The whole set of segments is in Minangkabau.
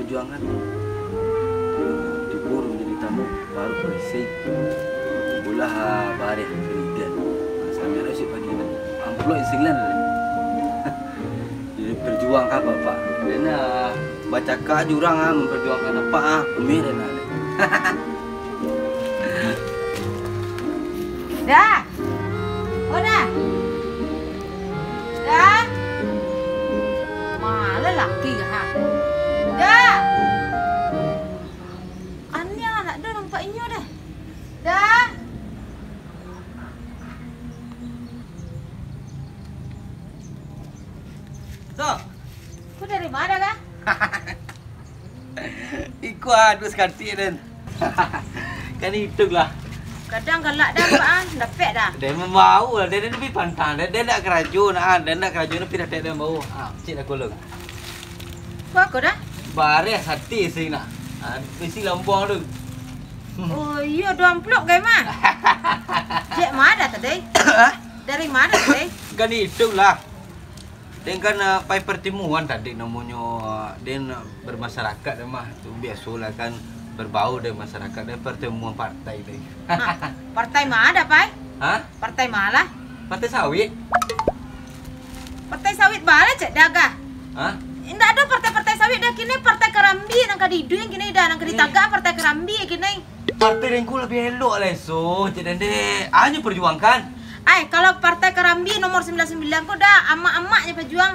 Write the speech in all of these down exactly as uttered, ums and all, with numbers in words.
Juang kan? Tibo urang jadi tamu, baru barisi. Bolah, ah, bareh, karigat. Nah, sampai lah isuak pagi tu. Amplop isi lah. Jadi perjuangkan bapak. Dan, ah, bacakak je urang, ah, memperjuangkan apak, ah, umeh dan, ah. Dah. Oh, dah. Dah. Malah laki, ha. Dah. Aniang, ndak ado nampak inyo dah. Dah. So. Kau dari mana, kah? Iko ado sakatik, den. Kan itulah. Kadang galak dah, Pak, ah. Dapek dah. Den mambao lah, den, den tapi pantang. Den, den ndak karajo nak, ah. Den ndak karajo nak pindah tek den bao. Ah, cik dah kolong. Kau aku dah? Bareh sati sih nak. Ah, isi lambuang tu. Oh, iyo, dua amplop kai mah. Cek mana tadi? Hah? Dari mana tadi? Kan itulah. Den kan, ah, pai pertemuan tadi namonyo, ah, den, ah, bermasyarakat den mah. Tu biasolah kan berbau dengan masyarakat, den pertemuan partai tadi. Ha, partai ma dah, Pai? Hah? Partai ma lah? Partai sawit. Partai sawit baa lah cek dagah. Hah? Indak ado partai-partai sawit dah kini, partai karambia nan ka diiduikan kini dah, nan ka ditagak partai karambia kini. Partai den ko labiah elok lah, so, cek den deh. Anyo perjuangkan. Ai, kalau partai karambia nomor sembilan sembilan ko dah, amak-amaknyo pajuang.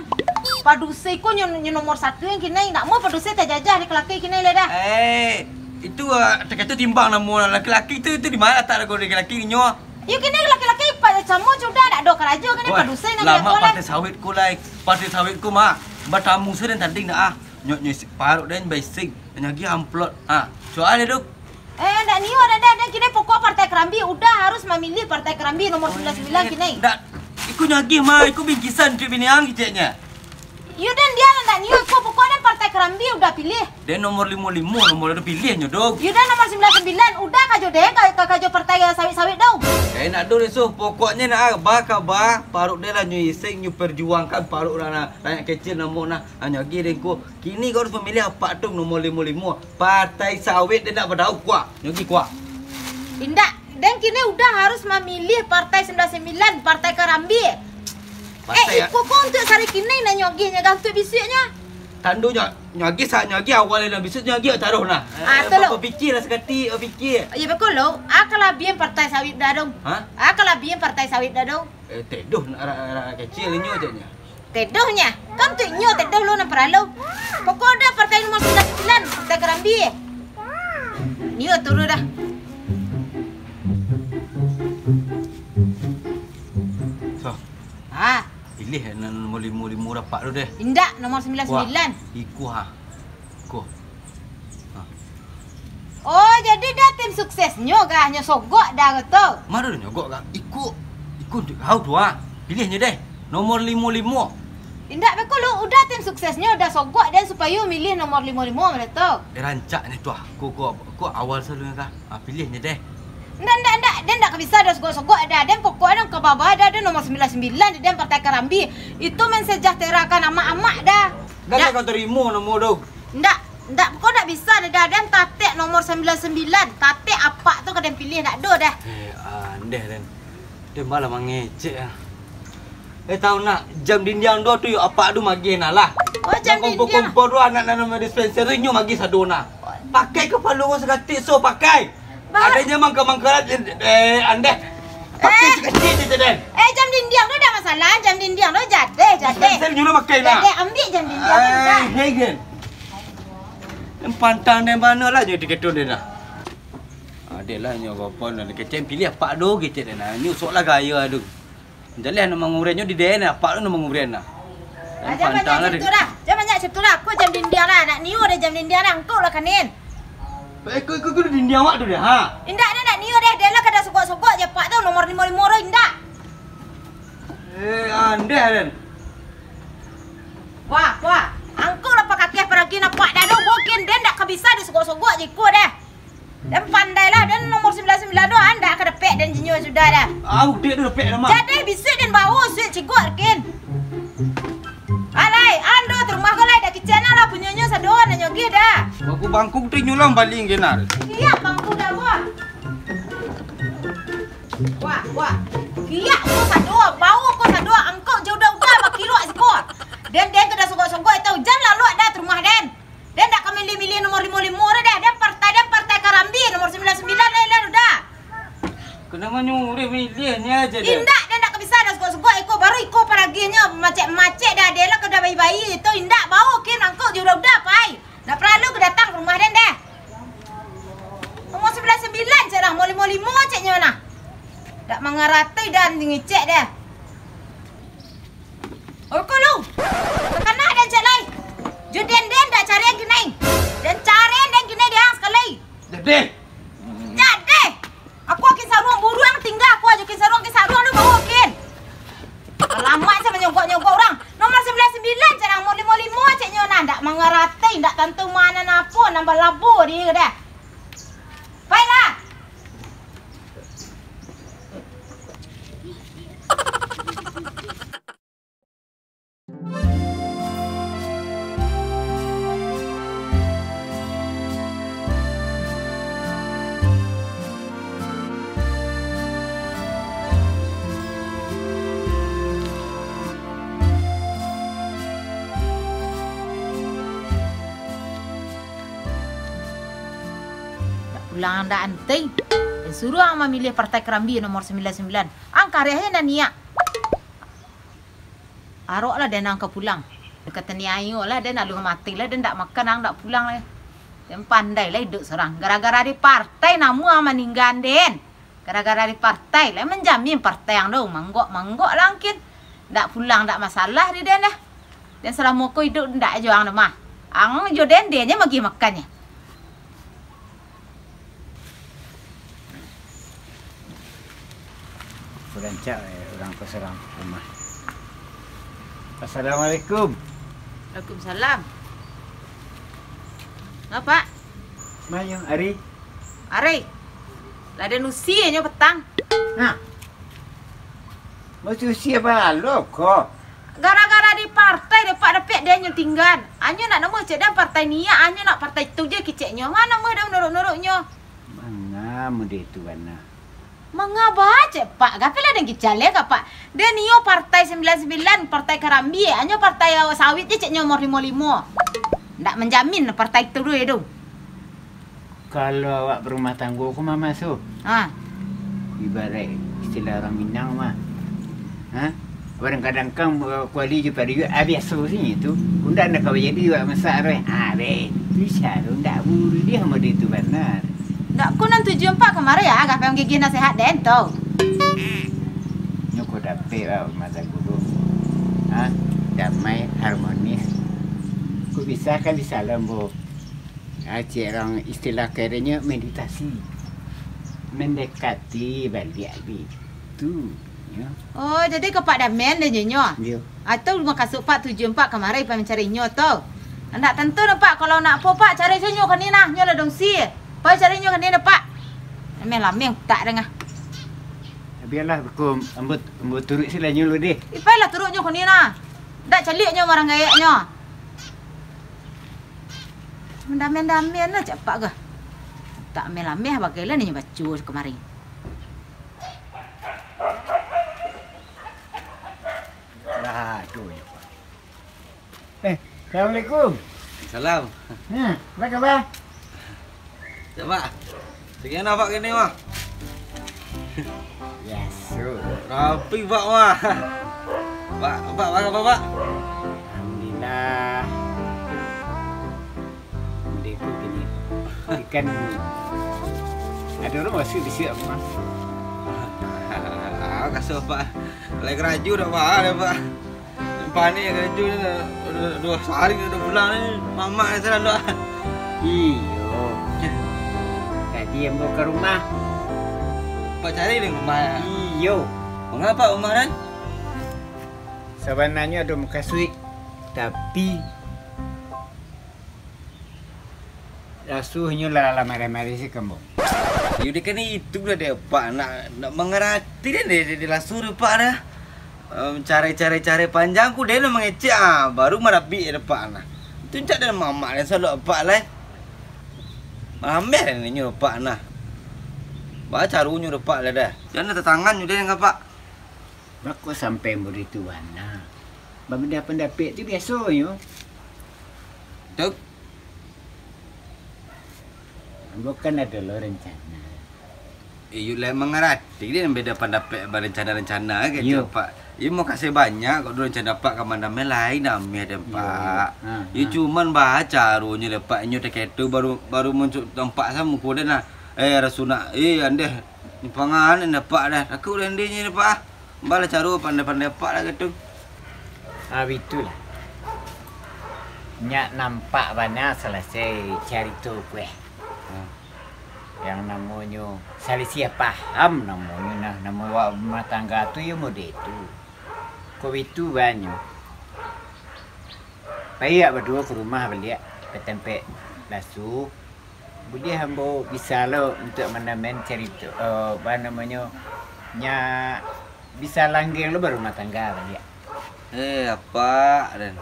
Padusi ko nyo, nyo nomor satu yang kini, ndak mau padusi tajajah dek laki-laki kini lah dah. Eh, itu, ah, takato timbang namo laki-laki tu, itu di mana tak lagu laki-laki nyo? Yo kini laki-laki pada samo sudah, ndak ado karajo kini. Wah, padusi nan lamak biapo lah. Partai sawit ko lai, partai sawit ko mah, batamu sudah tanding dah ah. Nyo, nyo isi parok den baisi, nyo agi amplop. Ha, soal duk. Eh, ndak nio dah, dah, dah, kini pokok partai karambia udah harus mamilih partai karambia nomor sembilan sembilan kini. Ndak, iko nyo agi mah, iko bingkisan cuy bini ang keceknya. Yo, den, dia ndak nio, iko pokok den partai karambia udah pilih. Den nomor limo limo, nomor udah pilih nyo dong. Yo, den nomor sembilan sembilan, udah kajo deh, ka, ka, kajo partai sawit-sawit dong. Eh, ndak do deh, so. Pokoknya nak, ah, ba ka ba, parok den lah nyo iseng, nyo perjuangkan parok lah, nah. Rakyat kecil namo nah, nyo agi den ko. Kini kau harus mamilih apak tu nomor limo limo. Partai sawit den ndak badau kuak. Nyo agi kuak. Indak, den kini udah harus mamilih partai sembilan sembilan, partai karambia. Partai eh, iko ko untuak sari kini nah nyo agi nyo gantuak bisuaknyo. Tandu nyo, nyo agi sa-, nyo agi awal lah bisuak nyo agi taruh nah. Ah, eh, tu lo. Bapikia lah sakatik, bapikia. Iyo, beko lo. Ah, kalabian partai sawit dah dong. Hah? Ah, kalabian partai sawit dah dong. Eh, tedoh nak arak-arak kecil inyo caknyo. Tedohnyo, kan tu inyo tedoh lo nan paralu. Pokok dah partai nomor sembilan sembilan, partai karambia. Nio turun dah. So. Ah. Pilih nan nomor limo limo rapak tu deh. Indak, nomor sembilan sembilan. Wah, iko ha. Ko. Ha. Oh, jadi dah tim suksesnyo kah? Nyo sogok dah gitu. Mano dah nyogok kah? Iko, iko untuak kau tu ah. Pilih nyo deh. Nomor limo limo. Indak beko lo, udah tim suksesnyo udah sogok den supayo milih nomor limo limo mano tu. Eh, rancaknyo tu ah. Ko, ko, ko awal salalu kah? Ah, pilih nyo deh. Ndak, ndak, ndak. Den ndak ka bisa dah sogok-sogok dah. Den pokok den ka bawah dah, den nomor sembilan sembilan, den partai karambia. Itu mensejahterakan amak-amak dah. Ndak. Ndak kau tarimo nomor tu. Ndak, ndak, kau ndak bisa dah, dah. Den tatek nomor sembilan sembilan. Tatek apak tu ka den pilih, ndak do dah. Eh, andeh den. Den malah mangecek ah. Eh, tahu nak, jam dindiang do tu yo apak tu magih nah lah. Oh, jam dindiang. Kompor-kompor tu anak nan dispenser tu inyo magih sado nah. Pakai kapalo kau sakatik so pakai. Bah. Adanya mangka-mangka lah, eh, andeh. Pakai eh. Sakatik je, den. Eh, jam dindiang tu ndak masalah, jam dindiang tu jadeh, jadeh. Dispenser nyo lah pakai nah. Jadeh, ambiak jam dindiang tu dah. Eh, hei, den. Nan pantang den mano lah nyo diketun den nah. Adeh lah nyo gopon dan kecek pilih apak do kecek den nah. Nyo sok lah gaya tu. Jaleh nan mangurennyo di den, apak tu nan mangurennyo. Aja banyak cerita dah. Jangan banyak cerita dah. Aku jam dindiang lah. Nak nio dah jam dindiang lah. Engkau lah kanin. Eh, kau, kau, kau dindiang awak tu dah, ha? Indak dah, nak nio dah. Dia lah kada sogok-sogok je apak tu. Nomor limo limo tu indak. Eh, andeh, den. Wah, wah. Angkau lah pakakeh paragi nampak dah tu. Mungkin dia ndak ka bisa disogok-sogok je iko dah. Den pandai lah, den nomor sembilan sembilan tu, ah, ndak ka dapek den jinyo sudah dah. Ah, udah tu dapek dah, Mak. Jadi, bisuak den bawa, suik cigok, kin. Alai, ando tu rumah ko lai, dak kicen lah, punyonyo sado, nan nyogih dah. Bangku-bangku tu inyo lah baliang genar. Iya, bangku dah buah. Wah, wah. Kiak ko sado, bau ko sado, angkau jo udah-udah bakilok siko. Den, den tu dah sogok-sogok itu, jan lalu dah tu rumah den. Den dak ka milih-milih nomor limo-limo dah, den partai, den partai karambia nomor sembilan sembilan lah, lah udah. Kena manyuruh milihnya aja dah. Indak, den dak ka bisa dah sogok-sogok iko, baru iko paragihnyo macek-macek dah, den lah ka udah bayi-bayi itu, indak bau kin angkau jo udah-udah pai. Dak paralu ka datang ka rumah den deh. Nomor sembilan sembilan cek lah, mau limo-limo ceknyo nah. Dak mangarati dan ngicek deh. Oi, ko lu. Takana den cek lai. Jo den, den dak cari yang kinai. Den cari den kinai deh sakali. Deh, deh. Jadi. Aku akin saruang buruang tingga, aku ajo kin saruang, kin saruang lu bawa kin. Alamak, saya manyogok-nyogok urang. Nomor sembilan sembilan, cek nang mau limo-limo, ceknyo nah. Ndak mangarati, ndak tantu mana napo, nambah labo dia dah. Baiklah. Ndak pulang, ndak antai. Den suruah ang mamiliah partai karambia nomor sambilan sambilan. Ang kareh nan niak. Arok lah den ang ka pulang. Kata ni ayo lah den, alun mati lah den, ndak makan ang ndak pulang lai. Den pandai lah iduik surang. Gara-gara di partai namuah maninggan den. Gara-gara di partai lah manjamin partai ang tu. Manggok-manggok lah angkin. Ndak pulang ndak masalah di den lah. Den salamo ko iduik ndak jo ang dah mah. Ang jo den, den nyo magih makannyo. Rancak, eh, urang ko surang rumah. Assalamualaikum. Waalaikumsalam. Ngapa? Mayo, ari? Ari. Lah den usia nyo patang. Nah. Masusia balo ko. Gara-gara di partai dapek-dapek den nyo tinggan. Anyo nak namo cek den partai niak, anyo nak partai tu je kiceknyo. Mano mah den nuruk-nuruknyo? Manga mode tu bana. Manga ba cek Pak, gapelah den kicale ka Pak. Den iyo partai sambilan sambilan, partai karambia, anyo partai sawit je ceknyo umur limo-limo. Ndak manjamin partai tu doh, doh. Kalau awak barumah tanggo ko, Mama Su, ha, ibaraik istilah urang Minang mah, ha, kadang-kadang kan, eh, kuali jo pariuak, ah, biaso sajo tu. Undak ndak ka bajadi awak masak tu, eh. Ah, be, tu saro ndak buliah mode tu bana. Ndak ko nan tujuan Pak kamari, ah, agak payah gigih nasihat den tu. Nyo ko dapek, ah, rumah tanggo tu. Ha, damai, harmonis. Ko bisa kan bisa lah, Ambo. Ah, cek urang istilah kerenyo meditasi. Mendekati baliak bitu, nyo. Oh, jadi ka Pak Damen deh nyo, nyo? Iyo. Atau makasud Pak tujuan Pak kamari pai mancari nyo tu? Ndak tantu doh, Pak. Kalau nak apo, Pak, cari sajo nyo kini nah. Nyo lah dongsi. Pai cari nyo kini nah, Pak. Lameh-lameh utak dengah. Bialah, beko ambo, ambo turuik sila nyo lu deh. Ih, pailah turuik nyo kini nah. Ndak caliak nyo marang gaek nyo. Mandamen-damen lah cak Pak gah. Tak ameh-ameh bagai lah ninyo baco kamari. Lah, aduh, ya, Pak. Eh, assalamualaikum. Salam. Hmm, apa kabar? Cak Pak. Bagaimana Pak kini, Pak? Biaso. Rapi, Pak, mah. Pak, Pak, apa kabar, Pak? Alhamdulillah. Beko kini. Ikan ado urang masuak di situ, Pak. Ah, kaso, Pak. Lai karajo dak, Pak, dah, Pak. Panik karajo ni, duo, duo hari dah pulang ni. Mamak ni selalu, ah. Iyo. Tadi ambo ka rumah. Pak cari di rumah, ya? Iyo. Manga Pak rumah, Dan? Sabananyo ado mukasuik, tapi, raso inyo lah, lah mareh-mareh se ka ambo. Iyo, dek kan itu lah dek Pak, nak, nak mangarati dek, dek, dek, dek raso dek Pak dah. Em, cari, cari, cari panjang ku dek nak mangecek, ah, baru marabik dek Pak nah. Itu cak dan mamak dek salok Pak lah. Malameh lah ninyo Pak nah. Baa carunyo Pak lah dah. Jan lah tatangan jo den ka Pak. Bako sampai murid tu bana. Babeda pandapek tu biasonyo. Tu. Ambo kan ado lo rencana. Iyo lah mangarati den beda pandapek barencana-rencana gitu, Iyo. Pak. Iyo makasih banyak kok dulu rencana Pak ka mandamai lain ameh den, Iyo, iyo. Pak. Ha, Iyo ha. Cuman baa carunyo lah Pak, inyo takah tu baru, baru muncul tampak samo muko den nah. Eh, Rasuna, eh, andeh. Pangan den Pak dah. Takut den dinyo Pak ah. Balah caro pandai-pandai Pak lah gitu. Ah, bitulah. Nyak nampak bana salasai carito ku eh. Ha. Yang namonyo salisiah paham namonyo nah, namo awak rumah tangga tu yo mode tu. Kok bitu banyo. Paiak baduo ka rumah baliak, ka tampek Lasu. Buliah ambo bisa lo untuak mandamaian carito, eh, apa namonyo, nya bisa langgeng lo barumah tangga baliak. Eh, apak, den.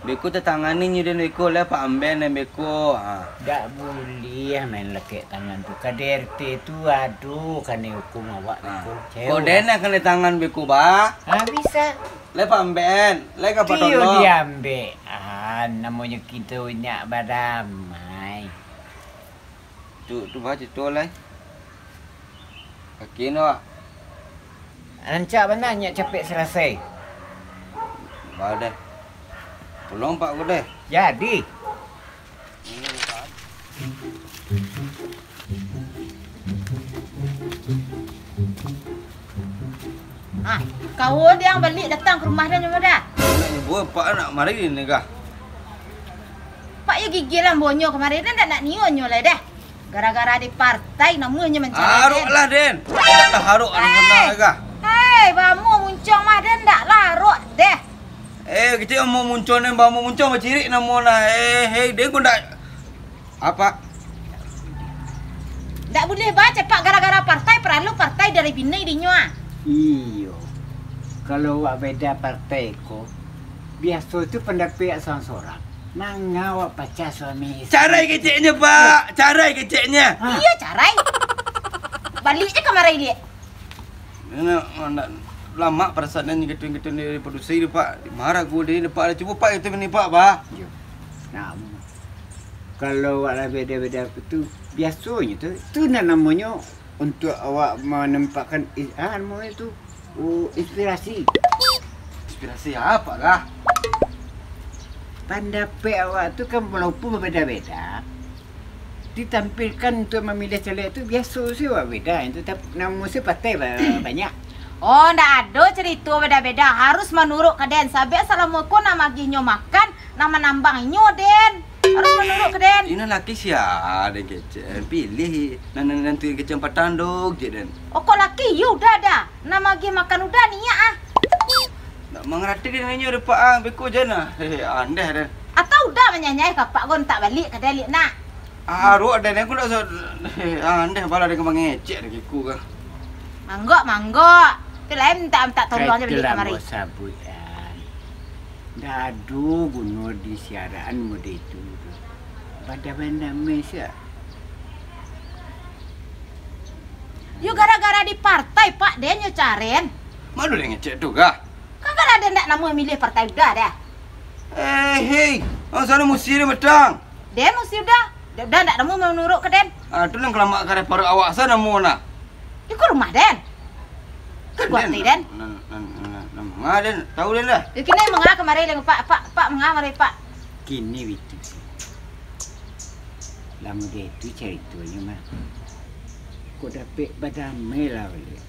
Beko tatangani nyo den beko, lah Pak Amben den beko. Ha. Dak buliah main lakek tangan tu. K D R T tu ado kanai hukum awak Ha. beko. Kok Cewek. den lah kanai tangan beko, bah? Ha, bisa. Lah Pak Amben, lah ka Pak Tolong. Diambek. Ah, namonyo kito nyak badamai. Tu, tu bah carito lai. Kaki no, Wak. Rancak bana nyak capek salasai. Bah deh. Pulang Pak ko deh. Jadi. Ah, kau diang baliak datang ka rumah den nyo dah. Nak nyebut Pak nak mari ni kah? Pak yo gigil lah mbonyo kamari, den dak nak nio nyo lai deh. Gara-gara di partai namuahnyo mancari Arok den. lah den. Dah arok Eh, anak sana kah? Hei, bamu muncuang mah den dak lah arok deh. Eh, kecek mau muncuang den, bamu muncuang bacirik namo nah. Eh, hei, den ko dak Apa? Ndak buliah baca, Pak, gara-gara partai, paralu partai dari bini dinyo, ah. Iyo. Kalau awak beda partai ko, biaso tu pandapek sorang-sorang. Manga awak pacah suami isteri. Carai keceknyo, Pak. Carai keceknyo. Ah. Iyo, carai. Baliak je kamari, Liak. Nak, nak lamak parasaan ni gitu-gitu ni produksi ni, Pak. Marah gue dia, Pak. Cuba, Pak, itu ni, Pak, bah. Iyo. Nah, Kalau awak lah beda-beda tu, biasonyo tu, tu nan namonyo untuak awak manempatkan is-, ah, namonyo tu, oh, inspirasi. Inspirasi apa kah? Pandapek awak tu kan walaupun babeda-beda, ditampilkan untuak mamiliah caleg tu biaso se awak beda, itu tap-, namo se patai ba-, banyak. Oh, ndak ado carito beda-beda, harus manurut ka den, sabab salamo ko nan magihnyo makan, nan manambang inyo den. Harus manurut ka den. Ino laki sia den kecek. Pilih nan, nan, nan tu kecek patang dok je den. Oh, kok laki, iyo udah dah. Nan magih makan udah niak ah. Nak mangarati den inyo depak ah, beko je nah. Hehe, andeh den. Atau udah manyanyai kapak gon tak balik ka den liak nak. Ah, ruak den aku nak sa-, ah, andeh bala den ka mangecek den kiku ka. Manggok, manggok. Tu lain minta, minta tolong je balik kamari. Kaitulah ambo sabuik an. Ndak ado guno di siaraan mode itu tu. Bada-bada mes ya. Yo gara-gara di partai, Pak, den nyo caren. Malu den ngecek tu kah? Kan kalau den ndak namuah milih partai udah dah. Eh, hei, ang sana musi den batang. Den musi udah. Den udah ndak namuah manurut ka den. Ah, tu nan kalamak ka parut awak sana namuah nah. Iko rumah den. Kan buat den, den. Nan, nan, nan, nan, nan manga den, tahu den dah. Yo kini manga kamari dengan Pak, Pak, Pak manga mari Pak. Kini bitu sih. Lah mode itu caritonyo mah. Kok dapek badamai lah baliak.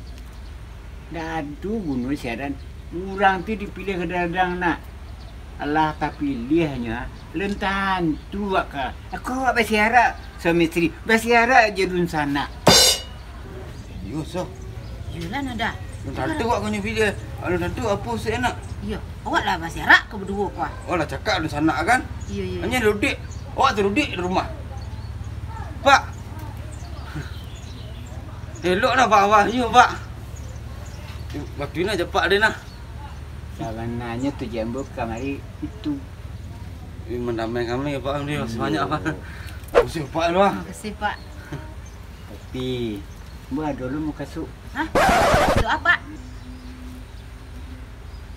Ndak ado guno siaran. Urang ti dipiliah kadang-kadang nak. Alah tapiliahnyo, ah. Lun tantu awak ka. Aku awak basiarak suami isteri. Basiarak je dunsanak. Iyo, so. Iyolah, Nada. Lun tantu awak kanyo piliah. Lun tantu apo se nak. Iyo, awak lah basiarak ka baduo ko ah. Awak lah cakak dunsanak kan? Iyo, iyo. Hanya duduak. Awak tu duduak di rumah. Pak. Elok lah, Pak, Abah. Iyo, Pak. Waktu ini aja, Pak, dia nah. Sabananyo tujuan ambo kamari itu. Ih, mandamai kami, Pak. Ini masih banyak, Pak. Iyo. Makasih, Pak, lu, ah. Makasih, Pak. Tapi, ambo ado lu mukasuik. Hah? Mukasuik apo?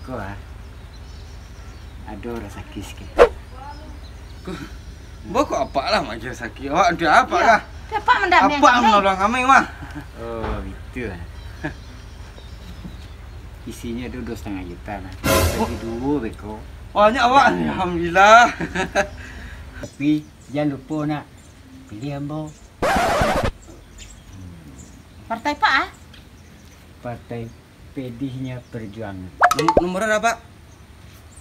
Ko, ah. Ado rasaki sikit. Ko, ambo ko apak lah manjadi rasaki. Awak untuak apak lah. Tapi apak mandamai kami. Apak manolong kami mah. Oh, itu, ah. Isinyo ado duo satangah juta, nah. Bagi duo beko. Banyak, Pak. Alhamdulillah. Tapi, jan lupo, nak. Pilih ambo. Partai apo, ah? Partai Pedihnya Perjuangan. Nom-, nomor bara, Pak?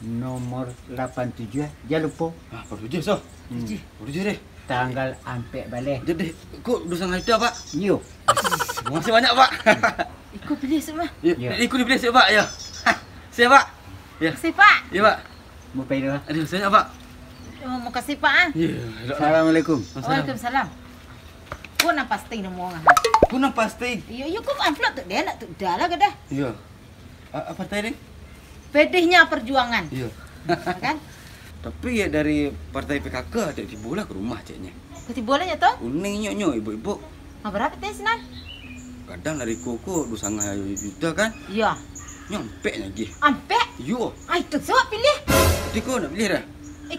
Nomor lapan tujuh, ah. Jan lupo. Ah, lapan tujuh, so. Hmm. Lapan tujuh deh. Tanggal ampek baleh. Jadi, ko duo satangah juta, Pak? Iyo. Makasih banyak, Pak. Iko pilih suak mah. Iyo. Iyo. Iko dipilih suak, Pak, yo. Siap, Pak. Yo. Makasih, Pak. Iyo, Pak. Mau pai dulu, ah. Aduh, makasih banyak, Pak. Yo, makasih, Pak, ah. Yo, elok. Assalamualaikum. Waalaikumsalam. Ko nan pasti nomor, ah. Ko nan pasti. Iyo, iyo, ko amplop tu deh, nak tu dah lah, gadah. Iyo. A-, apo tadi? Pedihnya Perjuangan. Iyo. Kan? Tapi yo dari partai P K K, dek tibo lah ka rumah, ceknyo. Ka tibo lah nyo tu? Kuning nyo, nyo, ibuk-ibuk. Ah, bara teh sinan? Gadang dari ko, ko duo satangah juta kan? Iyo. Nyo ampek lagi. Ampek? Iyo. Ah, itu suak pilih. Jadi ko nak pilih dah? Eh,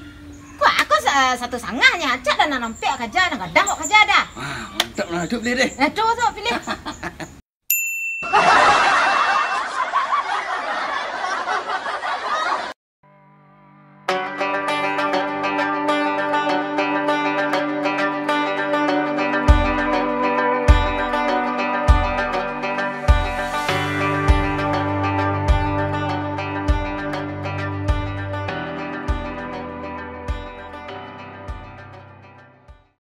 ko, ko sa-, satu satangah nyo, acak dah nan ampek kaja, nan gadang kok kaja dah. Ah, mantap lah, tu pilih deh. Eh, tu suak pilih.